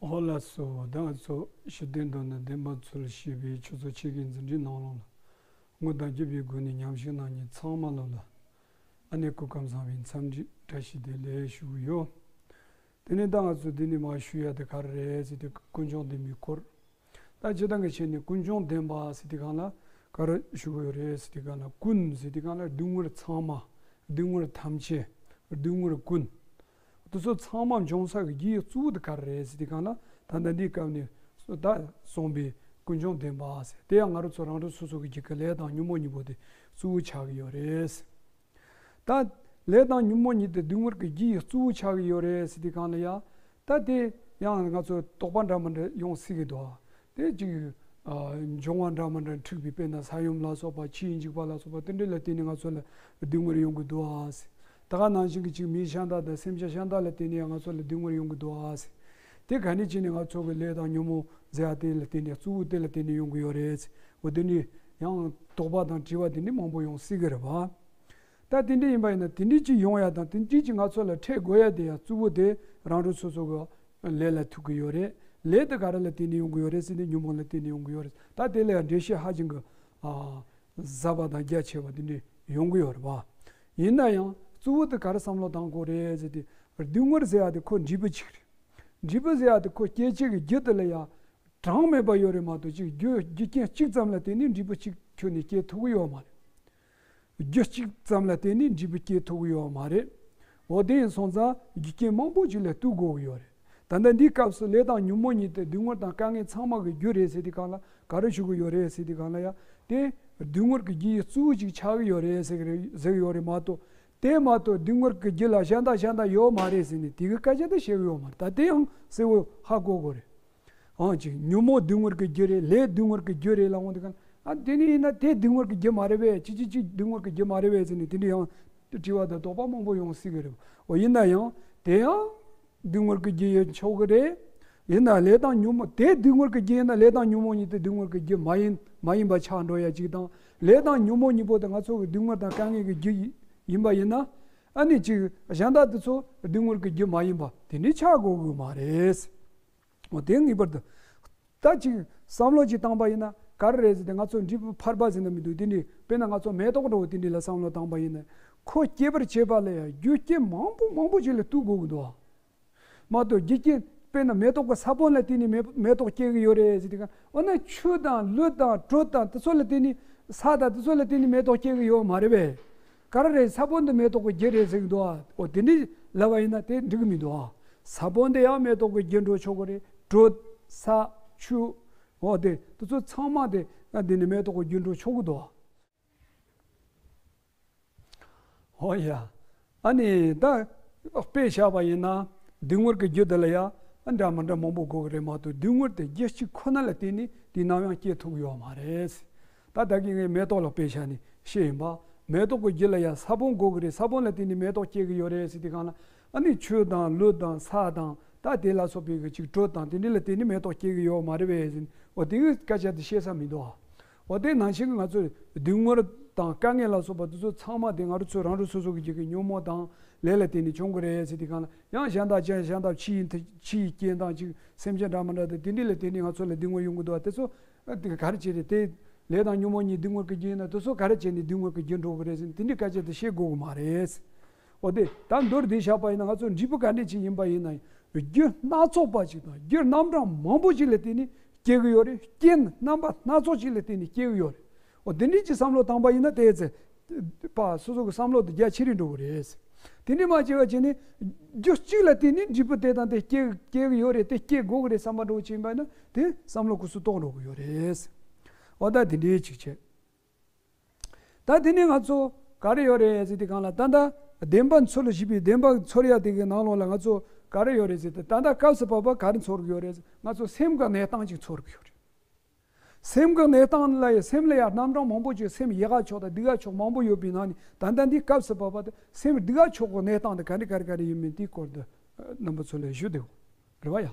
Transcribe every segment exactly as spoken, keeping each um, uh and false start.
འོ་ལགས་སོ། ད་ང་ཚོ་ཞི་བདེ་མདོར་ན་བདེན་པ་འཚོལ་ཞེས་པའི་ཆུ་ཚོད་ཕྱེད་ཀའི་འཛིན་གྲྭའི་ནང་ལོགས་ལ་ངོ་དང་རྒྱུ་བའི་སྒོ་ནས་མཉམ་ཞུགས་གནང་མཁན་ཚང་མ་ལོ་ལ་ཨ་ནེ་སྐུ་ཁམས་བཟང་བའི་འཚམས་འདྲི་བཀྲ་ཤིས་བདེ་ལེགས་ཞུ་གི་ཡོད། དེ་ནས་ད་ང་ཚོ་འདི་ནས་མར་ཞུ་ཡ་དེ་ག་རེ་རེད་ཟེར་དུས་ཀུན་འབྱུང་བདེན་པའི་སྐོར། ད་སྤྱིར་བཏང་གི་ཆ་ནས་ཀུན་འབྱུང་བདེན་པ་ཟེར་དུས་སྒང་ལ་ག་རེ་ཞུ་དགོས་རེད་ཟེར་དུས་སྒང་ལ་ཀུན་ཟེར་དུས་སྒང་ལ་སྡུག་བསྔལ་ཚང་མ། སྡུག་བསྔལ་ཐམས་ཅད། སྡུག་བསྔལ་ཀུན། དེ་ཚོ་ཚང་མ་འབྱུང་ས་གི་རྒྱུ་ཡི་གཙོ་བོ་དེ་ག་རེ་རེད་ཟེར་དུས་སྒང་ལ་ད་ལྟ་འདིའི་སྐབས་ནས་ད་གསུངས་པའི་ཀུན་འབྱུང་བདེན་པ་ཟེར་དེ་ཡང་ང་རང་ཚོ་རང་རང་སོ་སོ་གི་རྒྱུད་ཀྱི་ལས་དང་ཉོན་མོངས་གཉིས་པོ་དེ་གཙོ་བོ་ཆགས་ཀྱི་ཡོད་རེད། ད་ལས་དང་ཉོན་མོངས་གཉིས་དེ་སྡུག་བསྔལ་གྱི་རྒྱུ་ཡི་གཙོ་བོ་ཆགས་ཀྱི་ཡོད་རེད་ཟེར་དུས་སྒང་ལ་ཡ། ད་དེ་ཡང་ང་ཚོ་དོགས་པ་འདྲ་མི་འདྲ་ཡོང་སྲིད་ཀྱི་འདུག་དེ་ཅིག་ཨ། འབྱུང་བ་འདྲ་མི་འདྲ་འཁྲུགས་པའི་དཔེར་ན་ས་ཡོམ་ལ་སོགས་པ་ཆུ་ཡི་འཇིགས་པ་ལ་སོགས་པ་དེ་འདྲ་ལ་བརྟེན་ནས་ང་ཚོ་ལ་སྡུག་བསྔལ་ཡོང་གི་འདུག་ཨ་ཟེར། ད་ག་ནང་བཞིན་གྱི་ཅིག་མི་གཞན་དག་དང་སེམས་ཅན་གཞན་དག་ལ་བརྟེན་ནས་ཡང་ང་ཚོ་ལ་སྡུག་བསྔལ་ཡོང་གི་འདུག་ཨ་ཟེར། དེ་ག་ནས་ཅི་ནས་ང་ཚོ་གི་ལས་དང་ཉོན་མོངས་ཟེར་ཡ་དེ་ལ་བརྟེན་ནས་གཙོ་བོ་དེ་ལ་བརྟེན་ནས་ཡོང་གི་ཡོད་རེད་ཟེར། འོ་དེ་ནས་ཡང་དོགས་པ་དང་དྲི་བ་དེ་འདྲ་མང་པོ་ཡོང་སྲིད་ཀྱི་རེད་བ། ད་དེ་འདྲ་ཡིན་པ་ཡིན་ན་དེ་འདྲ་ཅིག་ཡོང་ཡ་དང་དེ་འདྲ་ཅིག་ང་ཚོ་ལ་འཕྲད་དགོས་ཡ་དེ་ཡང་གཙོ་བོ་དེ་རང་རང་སོ་སོ་གི་ལས་ལ་ཐུག་གི་ཡོད་རེད། ལས་དེ་ག་རེ་ལ་བརྟེན་ནས་ཡོང་གི་ཡོད་རེད་ཟེར་ན་ཉོན་མོངས་ལ་བརྟེན་ནས་ཡོང་གི་ཡོད་རེད། ད་དེ་ལ་ཡང་འགྲེལ་བཤད་ཧ་ཅང་གི་ཨ། ཟབ་པ་དང་རྒྱ་ཆེ་བ་དེ་འདྲ་ཡོང་གི་ཡོད་རེད་བ། ཡིན་ན་ཡང་གཙོ་བོ་དེ་ག་རེ་བསམ་བློ་བཏང་དགོས་རེད་ཟེར་དུས་སྡུག་བསྔལ་ཟེར་ཡ་དེ་ཁོ་འབྲས་བུ་གཅིག་རེད། འབྲས་བུ་ཟེར་ཡ་དེ་ཁོ་སྐྱེད་བྱེད་ཀྱི་རྒྱུ་དེ་ལ་ཡང་གྲངས་མེད་པ་ཡོད་རེད་མ་གཏོགས་ཅིག་རྒྱུ་རྒྱུ་རྐྱེན་གཅིག་ཙམ་ལ་བརྟེན་ནས་འབྲས་བུ་གཅིག་ཁྱོན་ནས་སྐྱེ་ཐུབ་ཀྱི་ཡོད་མ་རེད། རྒྱུ་གཅིག་ཙམ་ལ་བརྟེན་ནས་འབྲས་བུ་སྐྱེ་ཐུབ་ཀྱི་ཡོད་མ་རེད། འོ་དེ་ཡིན་སོང་ཙང་རྒྱུ་རྐྱེན་མང་པོ་ཅིག་ལ་ལྟོས་དགོས་ཀྱི་ཡོད་རེད། ད་ལྟ་འདིའི་སྐབས་སུ་ལས་དང་ཉོན་མོངས་གཉིས་དེ་སྡུག་བསྔལ་དང་དཀའ་ངལ་ཚང་མ་གི་རྒྱུ་རེད་ཟེར་དུས་སྒང་ལ་ག་རེ་ཞུ་གི་ཡོད་རེད་ཟེར་དུས་སྒང་ལ་ཡ་དེ་སྡུག་བསྔལ་གྱི་རྒྱུ་ཡི་གཙོ་བོ་ཅིག་ཆགས་ཀྱི་ཡོད་རེད་ཟེར་གི་རེད་ཟེར་གི་ཡོད་རེད་མ་གཏོགས། དེ་མ་གཏོགས་སྡུག་བསྔལ་གྱི་རྒྱུ་ལ་གཞན་དག་གཞན་དག་ཡོད་མ་རེད་ཟེར་ནས་དེ་གི་སྐད་ཆ་དེ་བཤད་གི་ཡོད་མ་རེད། ད་དེ་ཡང་གསལ་བོ་ཧ་གོ་དགོས་རེད། ཨང་ཅིག་ཉོན་མོངས་སྡུག་བསྔལ་གྱི་རྒྱུ་རེད། ལས་སྡུག་བསྔལ་གྱི་རྒྱུ་རེད་ལབ་འོང་དུས་གང་ཨ་དེ་ནི་ཡིན་ན་དེ་སྡུག་བསྔལ་གྱི་རྒྱུ་མ་རེད་པས། ཅི་ཅི་ཅི་སྡུག་བསྔལ་གྱི་རྒྱུ་མ་རེད་པས་ཟེར་ནས་དེ་འདྲ་ཡང་དྲི་བ་དང་དོགས་པ་མང་པོ་ཡོང་སྲིད་ཀྱི་རེད། འོ་ཡིན་ན་ཡང་དེ་ཡང་སྡུག་བསྔལ་གྱི་རྒྱུ་ཡིན་ཆོག་གི་རེད། ཡིན་ན་ལས་དང་ཉོན་མོངས་དེ་སྡུག་བསྔལ་གྱི་རྒྱུ་ཡིན་ན་ལས་དང་ཉོན་མོངས་གཉིས་དེ་སྡུག་བསྔལ་གྱི་རྒྱུ་མ་ཡིན་མ་ཡིན་པ་ཆགས་འགྲོ་ཡ་ཅིག་དང་ལས་དང་ཉོན་མོངས་གཉིས་པོ་དེ་ང་ཚོ་གི་སྡུག་བསྔལ་དང་དཀའ་ངལ་གྱི་རྒྱུ་ཡིན་པ་ཡིན་ན་ཨ་ནི་ཅིག་གཞན་དག་དེ་ཚོ་སྡུག་བསྔལ་གྱི་རྒྱུ་མ་ཡིན་པ་དེ་འདྲ་ཆགས་དགོས་གི་མ་རེད། འོ་དེ་ངེས་པར་དུ། ད་ཅིག་བསམ་བློ་ཅིག་བཏང་པ་ཡིན་ན་ག་རེ་རེད་ཟེར་ཏེ་ང་ཚོ་འབྲས་བུ་ཕལ་པ་ཟེར་ན་མི་འདུག་དེ་འདྲའི་དཔེར་ན་ང་ཚོ་མེ་ཏོག་འདྲ་བོ་དེ་འདྲའི་ལ་བསམ་བློ་བཏང་པ་ཡིན་ན་ཁོ་སྐྱེ་བར་བྱེད་པ་ལ་ཡང་རྒྱུ་རྐྱེན་མང་པོ་མང་པོ་ཅིག་ལ་ལྟོས་དགོས་ཀྱི་འདུག་མ་གཏོགས་རྒྱུ་རྐྱེན་དཔེར་ན་མེ་ཏོག་གི་ས་བོན་ལ་བརྟེན་ནས་མེ་མེ་ཏོག་སྐྱེ་གི་ཡོད་རེད་ཟེར་ཏེ་ག་འོ་ན་ཆུ་དང་ལུད་དང་དྲོད་དང་དེ་ཚོ་ལ་བརྟེན་ནས་ས་དང་དེ་ཚོ་ལ་བརྟེན་ནས་མེ་ཏོག་སྐྱེ་གི་ཡོད་མ་རེད་པས། ག་རེ་རེད། ས་བོན་དེ་མེ་ཏོག་གི་རྒྱུ་རེད་ཟེར་གི་འདུག་ཨ། འོ་དེ་འདྲ་ལབ་པ་ཡིན་ན་དེ་འགྲིག་གི་མི་འདུག་ཨ། ས་བོན་དེ་ཡང་མེ་ཏོག་གི་རྒྱུ་འགྲོ་ཆོག་གི་རེད། དྲོད། ས། ཆུ། འོ་དེ་དེ་ཚོ་ཚང་མ་དེ་ཨ་འདི་ནི་མེ་ཏོག་གི་རྒྱུ་འགྲོ་ཆོག་གི་འདུག་ཨ། འོ་ཡ། ཨ་ནི་ད་དཔེ་བཞག་པ་ཡིན་ན་སྡུག་བསྔལ་གྱི་རྒྱུ་དེ་ལ་ཡང་འདྲ་མི་འདྲ་མང་པོ་དགོས་ཀྱི་རེད་མ་གཏོགས་སྡུག་བསྔལ་དེ་རྒྱུ་གཅིག་ཁོ་ན་ལ་བརྟེན་ནས་དེ་ནམ་ཡང་སྐྱེ་ཐུབ་ཀྱི་ཡོད་མ་རེད། ད་ད་གིན་ངས་མེ་ཏོག་ལ་དཔེ་བཞག་ནས་བཤད་ཡིན་པ། མེ་ཏོག་གི་རྒྱུ་ལ་ཡང་ས་བོན་དགོས་ཀྱི་རེད། ས་བོན་ལ་བརྟེན་ནས་མེ་ཏོག་སྐྱེ་གི་ཡོད་རེད་ཟེར་དུས་སྒང་ལ་ཨ་ནི་ཆུ་དང་ལུད་དང་ས་དང་ད་དེ་ལ་སོགས་པའི་གི་ཅིག་དྲོད་དང་དེ་འདྲ་ལ་བརྟེན་ནས་མེ་ཏོག་སྐྱེ་གི་ཡོད་མ་རེད་པས་ཟེར་ནས་འོ་དེ་གི་སྐད་ཆ་དེ་བཤད་ས་མི་འདུག་ཨ། འོ་དེ་ནང་བཞིན་གྱི་ང་ཚོས་སྡུག་བསྔལ་དང་དཀའ་ངལ་ལ་སོགས་པ་དེ་ཚོ་ཚང་མ་དེ་ང་རང་ཚོ་རང་རང་སོ་སོ་གི་རྒྱུད་ཀྱི་ཉོན་མོངས་དང་ལས་ལ་བརྟེན་ནས་བྱུང་གི་རེད་ཟེར་དུས་སྒང་ལ་ཡང་གཞན་དག་ཅན་གཞན་དག་ཕྱི་ཡི་ཕྱི་ཡི་རྐྱེན་དང་ཅིག་སེམས་ཅན་འདྲ་མི་འདྲ་དང་དེ་འདྲ་ལ་བརྟེན་ནས་ང་ཚོ་ལ་སྡུག་བསྔལ་ཡོང་གི་འདུག་བ། དེ་ཚོ་དེ་ག་རེ་བྱས་རེད། དེ་ལས་དང་ཉོན་མོངས་གཉིས་སྡུག་བསྔལ་གྱི་རྒྱུ་ཡིན་ན་དེ་ཚོ་ག་རེ་བྱས་ནས་སྡུག་བསྔལ་གྱི་རྒྱུ་འགྲོ་གི་རེད་ཟེར་ནས་དེ་འདྲའི་སྐད་ཆ་དེ་བཤད་དགོས་གི་མ་རེད། འོ་དེ་ད་མདོར་བསྡུས་བཞག་པ་ཡིན་ན་ང་ཚོ་འབྲས་བུ་ག་འདྲ་ཅིག་ཡིན་པ་ཡིན་ན་ཡང་རྒྱུ་སྣ་ཚོགས་པ་ཅིག་དང་རྒྱུ་རྣམ་གྲངས་མང་པོ་ཅིག་ལ་བརྟེན་ནས་སྐྱེ་གི་ཡོད་རེད། རྐྱེན་རྣམ་པ་སྣ་ཚོགས་ཅིག་ལ་བརྟེན་ནས་སྐྱེ་གི་ཡོད་རེད། འོ་དེ་འདྲའི་ཅིག་བསམ་བློ་བཏང་པ་ཡིན་ན་དེ་ཚེ་པ་སོ་སོ་གི་བསམ་བློ་དེ་རྒྱ་ཆེ་རུ་འགྲོ་གི་རེད། དེ་འདྲའི་མ་བྱས་པ་བྱས་ནས་རྒྱུ་གཅིག་ལ་བརྟེན་ནས་འབྲས་བུ་དེ་དང་དེ་སྐྱེ་སྐྱེ་གི་ཡོད་རེད། དེ་སྐྱེ་དགོས་གི་རེད་བསམ་པ་འདྲ་བོ་ཅིག་ཡིན་པ་ཡིན་ན་དེ་བསམ་བློ་ཁུ་སུ་གཏོང་འགྲོ་གི་ཡོད་རེད། འོ་ད་དེ་འདྲའི་ཅིག་བྱས། ད་དེ་ནས་ང་ཚོ་ག་རེ་ཡོད་རེད་ཟེར་དུས་སྒང་ལ་ད་ལྟ་བདེན་པ་འཚོལ་ཞེས་པའི་བདེན་པ་འཚོལ་ཡ་དེ་གི་ནང་ལོགས་ལ་ང་ཚོ་ག་རེ་ཡོད་རེད་ཟེར་ཏེ་ད་ལྟ་སྐབས་སུ་བབ་པ་ག་རེ་འཚོལ་གི་ཡོད་རེད་ཟེར་ང་ཚོ་སེམས་ཀྱི་གནས་སྟངས་ཅིག་འཚོལ་གི་ཡོད་རེད། སེམས་ཀྱི་གནས་སྟངས་ལ་ཡ་སེམས་ལ་ཡ་རྣམ་གྲངས་མང་པོ་ཅིག་སེམས་ཡག་ག་ཕྱོགས་དང་སྡུག་ག་ཕྱོགས་མང་པོ་ཡོད་པའི་ནང་ནས་ད་ལྟ་འདི་སྐབས་སུ་བབ་པ་དེ་སེམས་སྡུག་ག་ཕྱོགས་ཀྱི་གནས་སྟངས་དེ་ག་འདྲ་ག་རེ་ག་རེ་ཡིན་མིན་དེའི་སྐོར་དུ་རྣམ་པ་ཚོ་ལ་ཞུ་བདེ་བོ་རེད་བ་ཡ།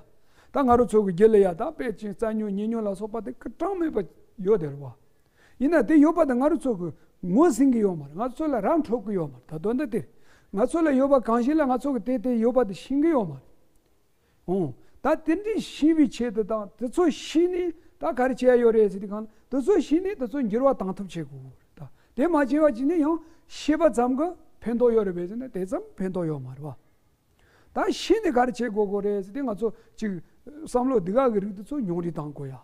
ད་ང་རང་ཚོ་གི་རྒྱུད་ལ་ཡ་ད་དཔེ་ཅིག་རྩ་ཉོན་ཉེ་ཉོན་ལ་སོགས་པ་དེ་གི་གྲངས་མེད་པ་ཡོད་དེ་རེད་བ། ཡིན་ན་དེ་ཡོད་པ་དེ་ང་རང་ཚོ་གི་ངོས་ཟིན་གི་ཡོད་མ་རེད། ང་ཚོ་ལ་ར་འཕྲོད་གི་ཡོད་མ་རེད། ད་དོན་དག་དེ་རེད། ང་ཚོ་ལ་ཡོད་པ་གང་ཞིག་ལ་ང་ཚོ་གི་དེ་དེ་ཡོད་པ་དེ་ཤེས་གི་ཡོད་མ་རེད། འོང་། ད་དེ་འདྲའི་ཤེས་པའི་ཆེད་དུ་དང་དེ་ཚོ་ཤེས་ནས་ད་ག་རེ་བྱས་ཡོད་རེད་ཟེར་དུས་གང་ལ་དེ་ཚོ་ཤེས་ནས་དེ་ཚོ་འགྱུར་བ་བཏང་ཐབས་བྱེད་དགོས་རེད། ད་དེ་མ་བྱས་པ་ཅིག་ནས་ཡང་ཤེས་པ་ཙམ་གྱིས་ཕན་ཐོགས་ཡོད་རེད་པས་ཟེར་ན་དེ་ཙམ་ཕན་ཐོགས་ཡོད་མ་རེད་བ། ད་ཤེས་ནས་ག་རེ་བྱེད་དགོས་དགོས་རེད་ཟེར་དུས་ང་ཚོ་ཅིག་བསམ་བློ་སྡུག་ག་གི་རིགས་དེ་ཚོ་ཉུང་རུ་བཏང་དགོས་ཡ།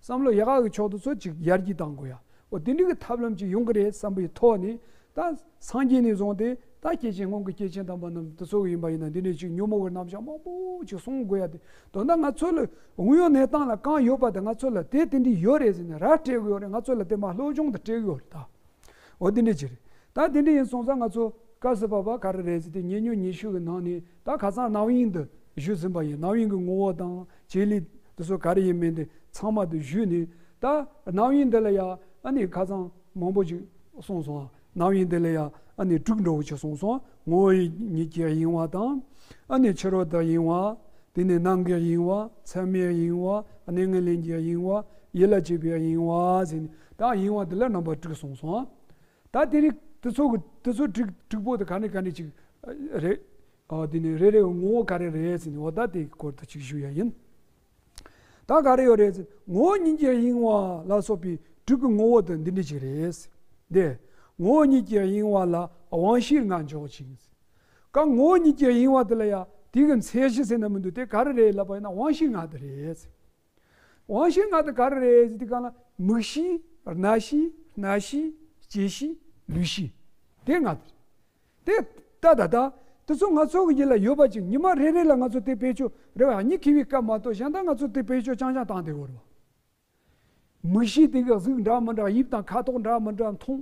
བསམ་བློ་ཡག་ག་གི་ཕྱོགས་དེ་ཚོ་ཅིག་ཡར་རྒྱས་བཏང་དགོས་ཡ། འོ་དེ་འདྲ་གི་ཐབས་ལམ་ཅིག་ཡོང་གི་རེད་བསམ་པའི་ཐོག་ནས་ད་སངས་རྒྱས་ནས་བཟུང་སྟེ་ད་སྐྱེས་ཆེན་སྔོན་གྱི་སྐྱེས་ཆེན་དམ་པ་རྣམས་དེ་ཚོ་གི་ཡིན་པ་ཡིན་ན་འདི་འདྲའི་ཅིག་ཉོན་མོངས་ཀྱི་རྣམ་གཞག་མང་པོ་ཅིག་གསུང་དགོས་ཡ་དེ། དོན་དག་ང་ཚོ་ལ་དངོས་ཡོད་གནས་སྟངས་ལ་གང་ཡོད་པ་དེ་ང་ཚོ་ལ་དེ་དེ་འདྲ་ཡོད་རེད་ཟེར་ནས་ར་སྤྲད་གི་ཡོད་རེད། ང་ཚོ་ལ་དེ་མ་སློབ་སྦྱོང་དུ་སྤྲད་གི་ཡོད་རེད་ད། འོ་དེ་འདྲ་ཅིག་རེད། ད་དེ་འདྲ་ཡིན་སོང་ཙང་ང་ཚོ་སྐབས་སུ་བབ་པ་ག་རེ་རེད་ཟེར་དུས་ཉེ་ཉོན་ཉེ་ཞུ་གི་ནང་ནས་ད་ཁ་སང་རྣམ་གཡེང་དུ་ཞུས་ཟིན་པ་ཡིན། རྣམ་གཡེང་གི་ངོ་བོ་དང་བྱེད་ལས་དེ་ཚོ་ག་རེ་ཡིན་མིན་དེ་ཚང་མ་དེ་ཞུས་ནས། ད་རྣམ་གཡེང་འདི་ལ་ཡ་ཨ་ནི་ཁ་སང་མང་པོ་ཅིག་གསུངས་སོང་། རྣམ་གཡེང་འདི་ལ་ཡ་ཨ་ནི་དྲུག་འདྲ་བོ་ཅིག་གསུངས་སོང་། ངོ་བོ་ཉིད་ཀྱི་གཡེང་བ་དང་། ཨ་ནི་ཕྱི་རོལ་དུ་གཡེང་བ། དེ་ནས་ནང་གི་གཡེང་བ། ཚད་མའི་གཡེང་བ། གནས་ངན་ལེན་གྱི་གཡེང་བ། ཡིད་ལ་བྱེད་པའི་གཡེང་བ་ཟེར་ནས་ད་གཡེང་བ་འདི་ལ་རྣམ་པ་དྲུག་གསུངས་སོང་། ད་དེ་རིགས་དེ་ཚོ་གི་དེ་ཚོ་དྲུག་དྲུག་པོ་དེ་ག་ནས་ག་ནས་ཅིག་རེད། ཨ་དེ་ནས་རེ་རེ་ངོ་བོ་ག་རེ་རེད་ཟེར་ནས་འོ་ད་དེ་སྐོར་དུ་ཅིག་ཞུ་ཡ་ཡིན། ད་ག་རེ་ཡོད་རེད་ཟེར། ངོ་བོ་ཉིད་ཀྱི་གཡེང་བ་ལ་སོགས་པའི་དྲུག་གི་ངོ་བོ་དེ་འདི་འདྲ་ཅིག་རེད། འདི་ངོ་བོ་ཉིད་ཀྱི་གཡེང་བ་ལ་དབང་ཤེས་ལྔ་འཇོག་ཅིང་། ཀ་ངོ་བོ་ཉིད་ཀྱི་གཡེང་བ་དེ་ལ་ཡང་དེ་གི་མཚན་གཞི་ཟེར་ན་མི་འདུག་དེ་ག་རེ་རེད་ལབ་པ་ཡིན་ན་དབང་ཤེས་ལྔ་དེ་རེད། དབང་ཤེས་ལྔ་དེ་ག་རེ་རེད་ཟེར་དུས་གང་ལ་མིག་ཤེས། རྣ་ཤེས། སྣ་ཤེས། ལྕེ་ཤེས། ལུས་ཤེས། དེ་ལྔ་དེ་རེད། དེ་ད་ད་ད་དེ་ཚོ་ང་ཚོ་གི་ཡིད་ལ་ཡོད་པ་ཅིག་ཉི་མ་རེ་རེ་ལ་ང་ཚོ་དེ་བེད་སྤྱོད་རེ་བ་གཉིད་ཁེལ་བའི་སྐབས་མ་གཏོགས་གཞན་དག་ང་ཚོ་དེ་བེད་སྤྱོད་རྐྱང་རྐྱང་བཏང་བསྡད་ཡོད་རེད་བ། མིག་ཤེས་དེ་གི་གཟུགས་འདྲ་མི་འདྲ། དབྱིབས་དང་ཁ་དོག་འདྲ་མི་འདྲ་མཐོང་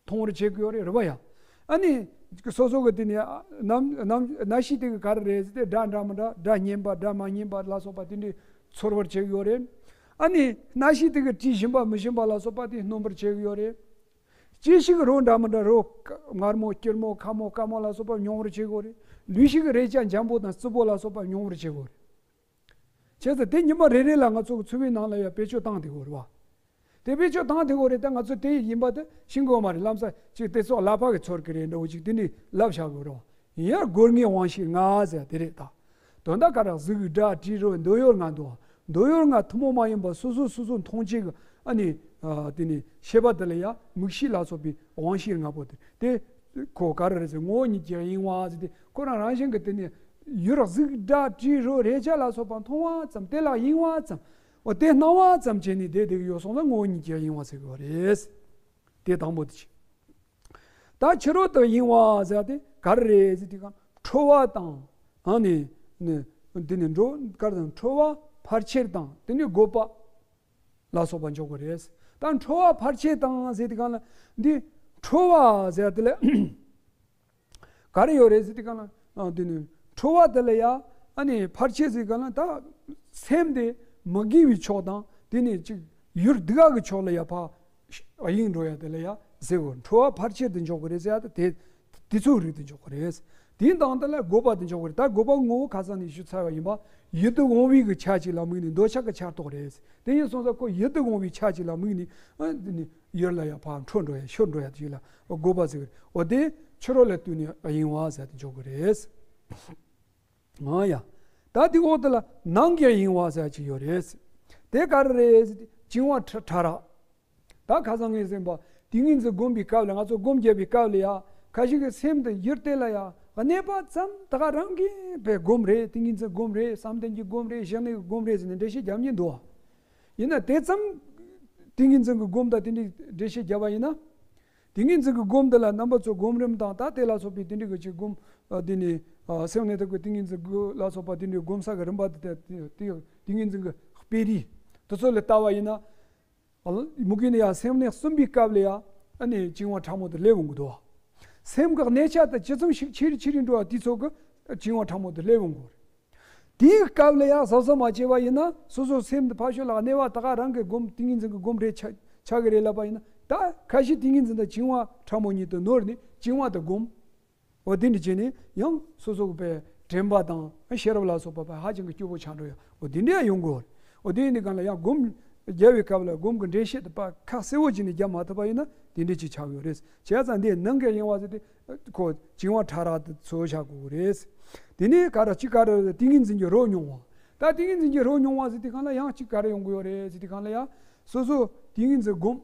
མཐོང་བར་བྱེད་ཀྱི་ཡོད་རེད། རེད་བ་ཡ། ཨ་ནི་སོ་སོ་གི་དེ་ནས་རྣམ་རྣམ་རྣ་ཤེས་དེ་གི་ག་རེ་རེད་ཟེར་ཏེ་སྒྲ་འདྲ་མི་འདྲ། སྒྲ་སྙན་པ། སྒྲ་མ་སྙན་པ་ལ་སོགས་པ་དེ་འདྲའི་ཚོར་བར་བྱེད་ཀྱི་ཡོད་རེད། ཨ་ནི་སྣ་ཤེས་དེ་གི་དྲི་ཞིམ་པ་མི་ཞིམ་པ་ལ་སོགས་པ་དེ་སྣོམ་པར་བྱེད་ཀྱི་ཡོད་རེད། ལྕེ་ཤེས་ཀྱི་རོ་འདྲ་མི་འདྲ། རོ་མངར་མོ། སྐྱུར་མོ། ཁ་མོ། དཀར་མོ་ལ་སོགས་པ་མྱོང་བར་བྱེད་ཀྱི་ཡོད་རེད། ལུས་ཤེས་ཀྱི་རེག་བྱ་འཇམ་པོ་དང་བརྩི་པོ་ལ་སོགས་པ་མྱོང་བར་བྱེད་ཀྱི་ཡོད་རེད། བྱས་ཙང་དེ་ཉི་མ་རེ་རེ་ལ་ང་ཚོ་གི་འཚོ་བའི་ནང་ལ་ཡང་བེད་སྤྱོད་བཏང་བསྡད་ཡོད་རེད་བ། དེ་བེད་སྤྱོད་བཏང་བསྡད་ཡོད་རེད། ད་ང་ཚོ་དེ་ཡིན་པ་དེ་ཤེས་ཀྱི་ཡོད་མ་རེད། ལམ་སང་ཅིག་དེ་ཚོ་ཀླད་པ་གིས་ཚོར་གི་རེད་འདྲ་བོ་ཅིག་དེ་འདྲ་ལབ་བཞག་གི་ཡོད་རེད་བ། ཡིན་ཡང་སྒོ་ལྔའི་དབང་ཤེས་ལྔ་ཟེར་དེ་རེད་ད། དོན་དག་ག་རེ། གཟུགས། སྒྲ། དྲི། རོ། འདོད་ཡོན་ལྔ་འདུག་འདོད་ཡོན་ལྔ་ཐུན་མོང་མ་ཡིན་པ་སོ་སོ་སོ་སོ་མཐོང་བྱེད་ཀྱི་ཨ་ནི་ཨ་དེ་ནི་ཤེས་པ་དེ་ལ་ཡང་མིག་ཤེས་ལ་སོགས་པའི་དབང་ཤེས་ལྔ་པོ་དེ་དེ་ཁོ་ག་རེ་རེད་ཟེར། ངོ་བོ་ཉིད་ཀྱི་གཡེང་བ་ཟེར་ཏེ་ཁོ་རང་རང་བཞིན་གྱི་དེ་ནི་ཡུལ། གཟུགས། སྒྲ། དྲི། རོ། རེག་བྱ་ལ་སོགས་པ་མཐོང་བ་ཙམ། དེ་ལ་གཡེང་བ་ཙམ། འོ་དེ་སྣང་བ་ཙམ་བྱས་ནས་དེ་དེ་གི་ཡོད་སོང་ན་ངོ་བོ་ཉིད་ཀྱི་གཡེང་བ་ཟེར་གྱི་ཡོད་རེད། དེ་དང་པོ་དེ་བྱས། ད་ཕྱི་རོལ་དུ་གཡེང་བ་ཟེར་ཏེ་ག་རེ་རེད་ཟེར་དུས་གང་ཁྲོ་བ་དང་། ཨ་ནི་ནི་འདི་ནི་འགྲོ་ག་རེ་དང་། ཁྲོ་བ། ཕར་ཆེར་དང་། དེ་ནི་རྒོད་པ་ལ་སོགས་པ་འཇོག་གི་རེད། ད་ཁྲོ་བ་ཕར་ཆེར་དང་ཟེར་དུས་གང་ལ་འདི་ཁྲོ་བ་ཟེར་དེ་ལ་ག་རེ་ཡོད་རེད་ཟེར་དུས་གང་ལ། ཨ་འདི་ནི་ཁྲོ་བ་དེ་ལ་ཡ་ཨ་ནི་ཕར་ཆེར་ཟེར་གང་ལ་ད་སེམས་དེ་མི་དགེ་བའི་ཕྱོགས་དང་། དེ་ནི་ཅིག་ཡུལ་སྡུག་ག་གི་ཕྱོགས་ལ་ཡ་ཕར་གཡེང་འགྲོ་ཡ་དེ་ལ་ཡ་ཟེར་གོ། ཁྲོ་བ་ཕར་ཆེར་དུ་འཇོག་གི་རེད་ཟེར་ཡ་དེ་དེ་ཚོའི་རིགས་དུ་འཇོག་གི་རེད། དེའི་སྟེང་དེ་ལ་རྒོད་པ་དུ་འཇོག་གི་རེད། ད་རྒོད་པ་ངོ་བོ་ཁ་སང་ནས་ཞུ་ཚར་བ་ཡིན་པ། ཡིད་དུ་འོང་བའི་གི་ཆ་གཅིག་ལ་དམིགས་ནས་འདོད་ཆགས་ཀྱི་ཆགས་རྟོག་རེད། དེ་ཡིན་སོང་ཙང་ཁོ་ཡིད་དུ་འོང་བའི་ཆ་གཅིག་ལ་དམིགས་ནས་ཨ་དེ་ནི་ཡུལ་ལ་ཡ་ཕར་འཕྲོ་འགྲོ་ཡ་ཤོར་འགྲོ་ཡ་དེ་ལ་རྒོད་པ་ཟེར་གི་རེད། འོ་དེ་ཕྱི་རོལ་ལ་ལྟོས་ནས་གཡེང་བ་ཟེར་དུ་འཇོག་གི་རེད། ཨ་ཡ། ད་དེ་འོག་དེ་ལ་ནང་གི་གཡེང་བ་ཟེར་ཅིག་ཡོད་རེད། དེ་ག་རེ་རེད་ཟེར་དུས་བྱིང་བ་ཕྲ་ཕྲ་རགས། ད་ཁ་སང་ངས་ཟིན་པ་ཏིང་ངེ་འཛིན་སྒོམ་པའི་སྐབས་ལ། ང་ཚོ་སྒོམ་རྒྱབ་པའི་སྐབས་ལ་ཡ་ཁ་ཤས་ཀྱི་སེམས་དེ་ཡུལ་དེ་ལ་ཡ་གནས་པ་ཙམ་ད་ག་རང་གིས་པའི་སྒོམ་རེད། ཏིང་ངེ་འཛིན་སྒོམ་རེད། བསམ་གཏན་གྱི་སྒོམ་རེད། བཞག་གནས་ཀྱི་སྒོམ་རེད་ཟེར་ནས་འགྲེལ་བཤད་རྒྱབ་མཁན་འདུག་བ། ཡིན་ན་དེ་ཙམ་ཏིང་ངེ་འཛིན་གྱི་སྒོམ་དང་དེ་འདྲའི་འགྲེལ་བཤད་བརྒྱབ་པ་ཡིན་ན། ཏིང་ངེ་འཛིན་གྱི་སྒོམ་འདི་ལ་རྣམ་པ་ཚོ་སྒོམ་རིམ་དང་ད་དེ་ལ་སོགས་པའི་དེ་འདྲའི་གི་ཅིག་སྒོམ། ཨ་དེ་ནི་ཨ་སེམས་གནས་ཐབས་ཀྱི་ཏིང་ངེ་འཛིན་དགོས་ལ་སོགས་པ་དེ་འདྲའི་སྒོམ་ས་གི་རིམ་པ་དེ་དེ་དེ་ཏིང་ངེ་འཛིན་གྱི་སྤེལ་རིས་དེ་ཚོ་ལ་ལྟ་བ་ཡིན་ན། ཨ་མུ་གེ་ནི་ཡང་སེམས་གནས་གསུམ་པའི་སྐབས་ལ་ཡང་ཨ་ནི་བྱིང་བ་ཕྲ་མོ་དེ་སླེབས་འོང་གི་འདུག་སེམས་ཀྱི་གནས་ཆ་དེ་ཇི་ཙམ་ཞིག་ཆེ་རུ་ཆེ་རུ་འགྲོ་བ་དེ་ཚོ་གི་བྱིང་བ་ཕྲ་མོ་དེ་སླེབས་འོང་གི་རེད། དེའི་སྐབས་ལ་ཡང་གཟབ་གཟབ་མ་བྱས་པ་ཡིན་ན་སོ་སོའི་སེམས་དེ་ཕར་ཕྱོགས་ལ་གནས་པ་ད་ག་རང་གི་སྒོམ་ཏིང་ངེ་འཛིན་གྱི་སྒོམ་རེད་ཆགས་ཆགས་ཀྱི་རེད་ལབ་པ་ཡིན་ན། ད་ཁ་ཤས་ཏིང་ངེ་འཛིན་དང་བྱིང་བ་ཕྲ་མོ་གཉིས་དེ་ནོར་ནས་བྱིང་བ་དེ་སྒོམ། འོ་དེ་འདྲ་བྱས་ནས་ཡང་སོ་སོ་གི་པའི་དྲན་པ་དང་ཤེས་རབ་ལ་སོགས་པ་པ་ཧ་ཅང་གི་སྐྱོ་པོ་ཆགས་འགྲོ་ཡ། འོ་དེ་འདྲ་ཡང་ཡོང་གི་ཡོད་རེད། འོ་དེ་ཡིན་དུས་གང་ལ་ཡང་སྒོམ་རྒྱབ་པའི་སྐབས་ལ་སྒོམ་གྱི་འགྲེལ་བཤད་དེ་པ་ཁ་གསལ་བོ་བྱས་ནས་རྒྱབ་མ་ཐུབ་པ་ཡིན་ན་དེ་འདྲ་ཅིག་ཆགས་ཡོད་རེད། བྱས་ཙང་འདི་ནང་གི་གཡེང་བ་ཟེར་ཏེ་ཁོ་བྱིང་བ་ཕྲ་རགས་དེ་ཚོ་ཆགས་དགོས་རེད། དེ་ནས་ག་རེ་གཅིག་ག་རེ་ཏིང་ངེ་འཛིན་གྱི་རོ་མྱོང་བ། ད་ཏིང་ངེ་འཛིན་གྱི་རོ་མྱོང་བ་ཟེར་དུས་སྒང་ལ་ཡང་གཅིག་ག་རེ་ཡོང་གི་ཡོད་རེད་ཟེར་དུས་སྒང་ལ་ཡང་སོ་སོ་ཏིང་ངེ་འཛིན་སྒོམ།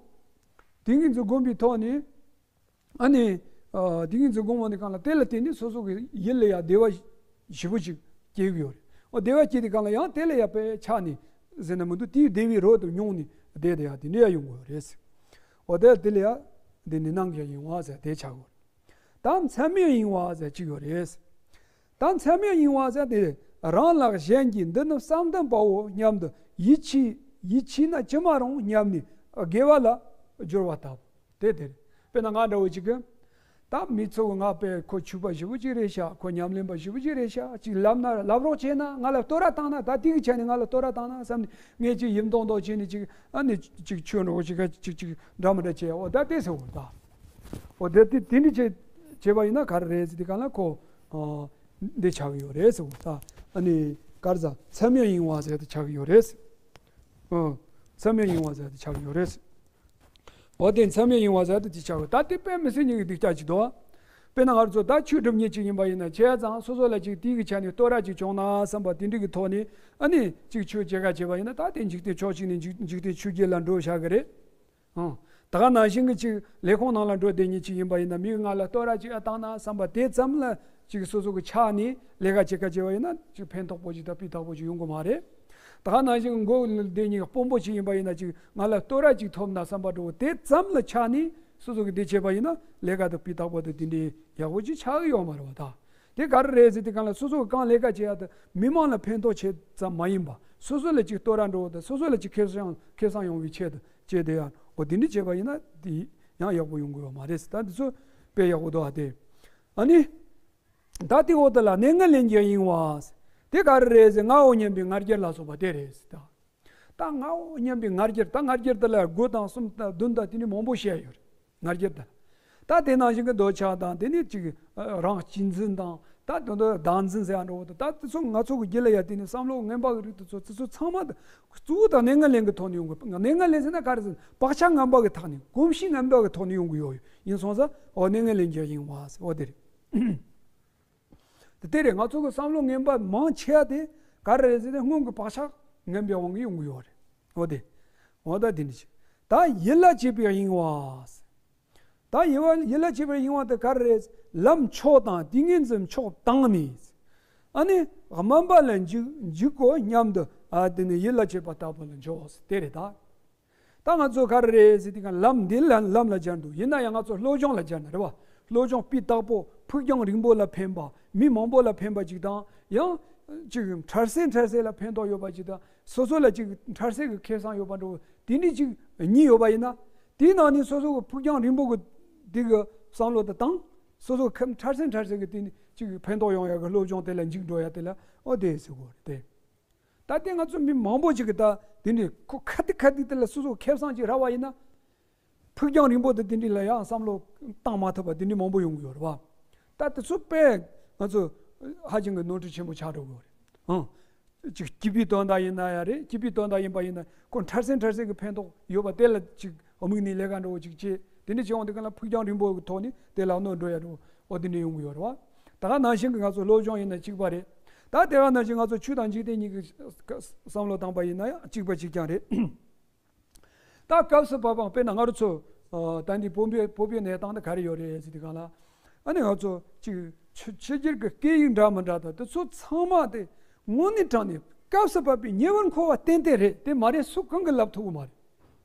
ཏིང་ངེ་འཛིན་སྒོམ་པའི་ཐོག་ནས། ཨ་ནི། ཨ། ཏིང་ངེ་འཛིན་སྒོམ་པ་འདི་སྒང་ལ་དེ་ལ་བརྟེན་ནས་སོ་སོ་གི་ཡིད་ལ་ཡང་བདེ་བ་ཞེ་པོ་ཅིག་སྐྱེ་གི་ཡོད་རེད། འོ་བདེ་བ་སྐྱེས་དུས་སྒང་ལ་ཡང་དེ་ལ་ཡང་དཔེ་ཆགས་ནས་ཟེར་ན་མི་འདུག་དེའི་བདེ་བའི་རོ་དེ་མྱོང་ནས་བསྡད་དེ་ཡང་དེ་འདྲ་ཡང་ཡོང་གི་ཡོད་རེད། འོ་དེ་དེ་ལ་ཡང་འདི་ནི་སྣང་གི་གཡེང་བ་ཟེར་དེ་ཆགས་ཡོད་རེད། ད་མཚན་མའི་གཡེང་བ་ཟེར་གཅིག་ཡོད་རེད། ད་མཚན་མའི་གཡེང་བ་ཟེར་དེ་རང་ལ་གཞན་གྱིས་འདི་ནི་བསམ་གཏན་པའོ་སྙམ་དུ་ཡིད་ཆེས་ཡིད་ཆེས་ན་ཅི་མ་རུང་སྙམ་ནས་དགེ་བ་ལ་སྦྱོར་བ་ལྟ་བུ་དེ་དེ་རེད། དཔེར་ན་ང་འདྲ་བོ་ཅིག་གིས། ད་མི་ཚོ་གི་ང་དཔེ་ཁོ་ཆོས་པ་ཞེ་པོ་ཅིག་རེད་ཤག་ཁོ་ཉམས་ལེན་པ་ཞེ་པོ་ཅིག་རེད་ཤག་ཅིག་ལབ་ན་ལབ་རོགས་བྱས་ན་ང་ལ་བསྟོད་ར་བཏང་ན་ད་དེ་གི་ཆ་ནས་ང་ལ་བསྟོད་ར་བཏང་ན་བསམ་ནས་ངས་ཅིག་ཡིད་མདོག་མདོག་བྱས་ནས་ཅིག་ཨ་ནི་ཅིག་ཆོས་འགྲོ་ཅིག་ཅིག་ཅིག་འདྲ་མི་འདྲ་བྱས་འོ་ད་དེ་ཟེར་འོ་ད། འོ་དེ་དེ་དེ་འདྲ་བྱས་བྱས་པ་ཡིན་ན་ག་རེ་རེད་ཟེར་དུས་སྒང་ལ་ཁོ་འདི་ཆགས་ཀྱི་ཡོད་རེད་ཟེར་འོ་ད། ཨ་ནི་ག་རེ་ཟ་མཚན་མའི་གཡེང་བ་ཟེར་དེ་ཆགས་ཀྱི་ཡོད་རེད། ཨོ། མཚན་མའི་གཡེང་བ་ཟེར་དེ་ཆགས་ཀྱི་ཡོད་རེད། འོ་དེ་མཚན་མའི་གཡེང་བ་ཟེར་དེ་ཅི་ཆགས་ཀྱི་ད་དེ་དཔེ་མི་སྲིད་སྙིང་གི་སྡུག་ཅག་ཅིག་འདུག་དཔེར་ན་ང་ཚོ་ད་ཆོས་སྒྲུབ་མཁན་ཅིག་ཡིན་པ་ཡིན་ན་བྱས་ཙང་སོ་སོ་ལ་ཅིག་དེའི་གི་ཆ་ནས་བསྟོད་ར་ཅིག་བྱུང་ན་བསམ་པ་དེ་འདྲ་གི་ཐོག་ནས་ཨ་ནི་ཅིག་ཆོས་བྱེད་ག་བྱས་པ་ཡིན་ན་ད་དེ་འཇིག་རྟེན་ཕྱོགས་གཅིག་ནས་འཇིག་འཇིག་རྟེན་ཆོས་བརྒྱད་ལ་འགྲོ་བཞག་གི་རེད། ཨང་། ད་ག་ནང་བཞིན་གྱི་ཅིག་ལས་ཁུངས་ནང་ལ་འགྲོ་བསྡད་མཁན་ཅིག་ཡིན་པ་ཡིན་ན་མིས་ང་ལ་བསྟོད་ར་ཅིག་ཨ་བཏང་ན་བསམ་པ་དེ་ཙམ་ལ་ཅིག་སོ་སོ་གི་ཆགས་ནས་ལས་ཀ་བྱེད་ག་བྱས་པ་ཡིན་ན་ཅིག་ཕན་ཐོགས་པོ་ཅིག་དང་སྤུས་དག་པོ་ཅིག་ཡོང་གི་མ་རེད། ད་ག་ནང་བཞིན་མགོ་བདེ་ཉིད་དཔོན་པོ་ཅིག་ཡིན་པ་ཡིན་ན་ཅིག་ང་ལ་བསྟོད་ར་ཅིག་ཐོབ་ན་བསམ་པ་འགྲོ་དེ་ཙམ་ལ་ཆགས་ནས་སོ་སོ་གི་འདི་བྱས་པ་ཡིན་ན་ལས་ཀ་དང་སྤུས་དག་པོ་དང་དེ་འདྲའི་ཡག་པོ་ཅིག་ཆགས་ཀྱི་ཡོད་མ་རེད་བ་ད། དེ་ག་རེ་རེད་ཟེར་དུས་སྒང་ལ་སོ་སོ་གི་གང་ལས་ཀ་བྱེད་ཡ་དང་མི་མང་ལ་ཕན་ཐོགས་ཆེད་ཙམ་མ་ཡིན་པ་སོ་སོ་ལ་ཅིག་བསྟོད་ར་འགྲོ་དང་སོ་སོ་ལ་ཅིག་ཁེ་བཟང་ཁེ་བཟང་ཡོང་བའི་ཆེད་དུ་བྱས་དེ་ཡང་འོ་དེ་འདྲ་བྱས་པ་ཡིན་ན་དེ་ཡང་ཡག་པོ་ཡོང་གི་ཡོད་མ་རེད་ཟེར། ད་འདི་ཚོ་དཔེ་ཡག་པོ་འདུག་ཨ་དེ། ཨ་ནི། ད་དེ་འོག་ཏུ་ལ་གནས་ངན་ལེན་གྱི་གཡེང་བ། དེ་ག་རེ་རེད་ཟེར་ངའོ་སྙམ་པའི་ང་རྒྱལ་ལ་སོགས་པ་དེ་རེད་ཟེར་ད། ད་ངའོ་སྙམ་པའི་ང་རྒྱལ་ད་ང་རྒྱལ་དེ་ལ་དགུ་དང་གསུམ་དང་བདུན་དང་དེ་ནི་མང་པོ་བཤད་ཡོད་རེད་ང་རྒྱལ་དེ། ད་དེ་ནང་བཞིན་གྱི་འདོད་ཆགས་དང་དེ་ནི་ཅིག་རང་གཅེས་འཛིན་དང་ད་དོན་དུ་བདག་འཛིན་ཟེར་ཡ་འགྲོ་བ་དང་ད་དེ་ཚོ་ང་ཚོ་གི་རྒྱུད་ལ་ཡ་དེ་ནི་བསམ་བློ་ངན་པ་གི་རིགས་དེ་ཚོ་དེ་ཚོ་ཚང་མ་དེ་གཙོ་བོ་དང་གནས་ངན་ལེན་གྱི་ཐོག་ནས་ཡོང་དགོས། གནས་ངན་ལེན་ཟེར་ན་ག་རེ་ཟེར་ན་བག་ཆགས་ངན་པ་གི་ཐོག་ནས་གོམས་གཤིས་ངན་པ་གི་ཐོག་ནས་ཡོང་གི་ཡོད་ཡིན་སོང་ཙང་འོ་གནས་ངན་ལེན་གྱི་གཡེང་བ་ཟེར་འོ་དེ་རེད། དེ་རེད། ང་ཚོ་གི་བསམ་བློ་ངན་པ་མང་ཆེ་བ་དེ་ག་རེ་རེད་ཟེར་ན་སྔོན་གྱི་བག་ཆགས་ངན་པའི་དབང་གིས་ཡོང་གི་ཡོད་རེད། འོ་དེ། འོ་ད་དེ་འདྲ་ཞིག་ད་ཡིད་ལ་བྱེད་པའི་གཡེང་བ། ད་ཡིད་ལ་ཡིད་ལ་བྱེད་པའི་གཡེང་བ་དེ་ག་རེ་རེད། ལམ་མཆོག་དང་ཏིང་ངེ་འཛིན་མཆོག་དང་ནི། ཨ་ནི་སྨོན་པ་ལ་འཇུག་འཇུག་གོ་སྙམ་དུ་ཨ་དེ་ནི་ཡིད་ལ་བྱེད་པ་ལྟ་བུ་ལ་འཇོག་དེ་རེད་ད། ད་ང་ཚོ་ག་རེ་རེད་ཟེར་དུས་ཀྱང་ལམ་འདི་ལ་ལམ་ལ་སྦྱར་འདུག་ཡིན་ན་ཡང་ང་ཚོ་བློ་སྦྱོང་ལ་སྦྱར་ན་རེད་བ། བློ་སྦྱོང་སྤུས་དག་པོ་ཕུགས་རྒྱང་རིང་པོ་ལ་ཕན་པ་མི་མང་པོ་ལ་ཕན་པ་ཅིག་དང་ཡང་ཅིག་འཕྲལ་སེལ་འཕྲལ་སེལ་ལ་ཕན་ཐོགས་ཡོད་པ་ཅིག་དང་སོ་སོ་ལ་ཅིག་འཕྲལ་སེལ་གྱི་ཁེ་བཟང་ཡོད་པ་འགྲོ་དེ་འདྲ་ཅིག་གཉིས་ཡོད་པ་ཡིན་ན་དེའི་ནང་ནས་སོ་སོ་གི་ཕུགས་རྒྱང་རིང་པོ་གི་དེ་གི་བསམ་བློ་དེ་དང་སོ་སོ་འཕྲལ་སེལ་འཕྲལ་སེལ་གྱི་དེ་ནས་ཅིག་ཕན་ཐོགས་ཡོང་ཡ་གི་བློ་སྦྱོང་དེ་ལ་འཇུག་འགྲོ་ཡ་དེ་ལ་ཨོ་དེ་ཟེར་དགོས་རེད་དེ། ད་ལྟའི་ང་ཚོ་མི་མང་པོ་ཅིག་གིས་ད་དེ་འདྲའི་ཁོ་ཁ་ཏི་ཁ་ཏི་དེ་ལ་སོ་སོ་ཁེ་བཟང་ཅིག་རག་པ་ཡིན་ན། ཕུགས་རྒྱང་རིང་པོ་དེ་དེ་འདྲའི་ལ་ཡང་བསམ་བློ་བཏང་མ་ཐུབ་པ་དེ་འདྲའི་མང་པོ་ཡོང་གི་ཡོད་རེད་བ། ད་དེ་ཚོ་དཔེ་ང་ཚོ་ཧ་ཅང་གི་ནོར་འཁྲུལ་ཆེན་པོ་ཆགས་འགྲོ་གི་ཡོད་རེད། ཨང་། ཅིག་སྐྱིད་པའི་དོན་དག་ཡིན་ན་ཡང་རེད། སྐྱིད་པའི་དོན་དག་ཡིན་པ་ཡིན་ན་ཁོ་འཕྲལ་སེལ་འཕྲལ་སེལ་གྱི་ཕན་ཐོགས་ཡོད་པ་དེ་ལ་ཅིག་དམིགས་ནས་ལས་ཀ་འགྲོ་བ་ཅིག་བྱེད། དེ་འདྲ་བྱེད་འོང་དུས་ག་ལ་ཕུགས་རྒྱང་རིང་པོ་གི་ཐོག་ནས་དེ་ལ་གནོད་འགྲོ་ཡ་འགྲོ་འོ་དེ་འདྲ་ཡོང་གི་ཡོད་རེད་བ། ད་ག་ནང་བཞིན་གྱི་ང་ཚོ་སློབ་སྦྱོང་ཡིན་ན་གཅིག་པ་རེད། ད་དེ་ག་ནང་བཞིན་ང་ཚོ་ཆོས་དང་འཇིག་རྟེན་གཉིས་ཀྱི་བསམ་བློ་བཏང་པ་ཡིན་ན་ཡང་གཅིག་པ་གཅིག་རྐྱང་རེད། ད་སྐབས་སུ་བབ་པ་དཔེར་ན་ང་རང་ཚོ་ད་འདི་བོད་པའི་བོད་པའི་གནས་སྟངས་དེ་ག་རེ་ཡོད་རེད་ཟེར་དུས་ག་ལ་ཨ་ནི་ང་ཚོ་ཅིག་ཕྱི་ཕྱི་རྒྱལ་གྱི་སྐད་ཡིག་འདྲ་མི་འདྲ་དང་དེ་ཚོ་ཚང་མ་དེ་དངོས་གནས་དྲང་གནས་སྐབས་སུ་བབ་པའི་ཉེ་བར་མཁོ་བ་ཏན་ཏན་རེད། དེ་མ་རེད་སུ་གང་གིས་ལབ་ཐུབ་ཀྱི་མ་རེད།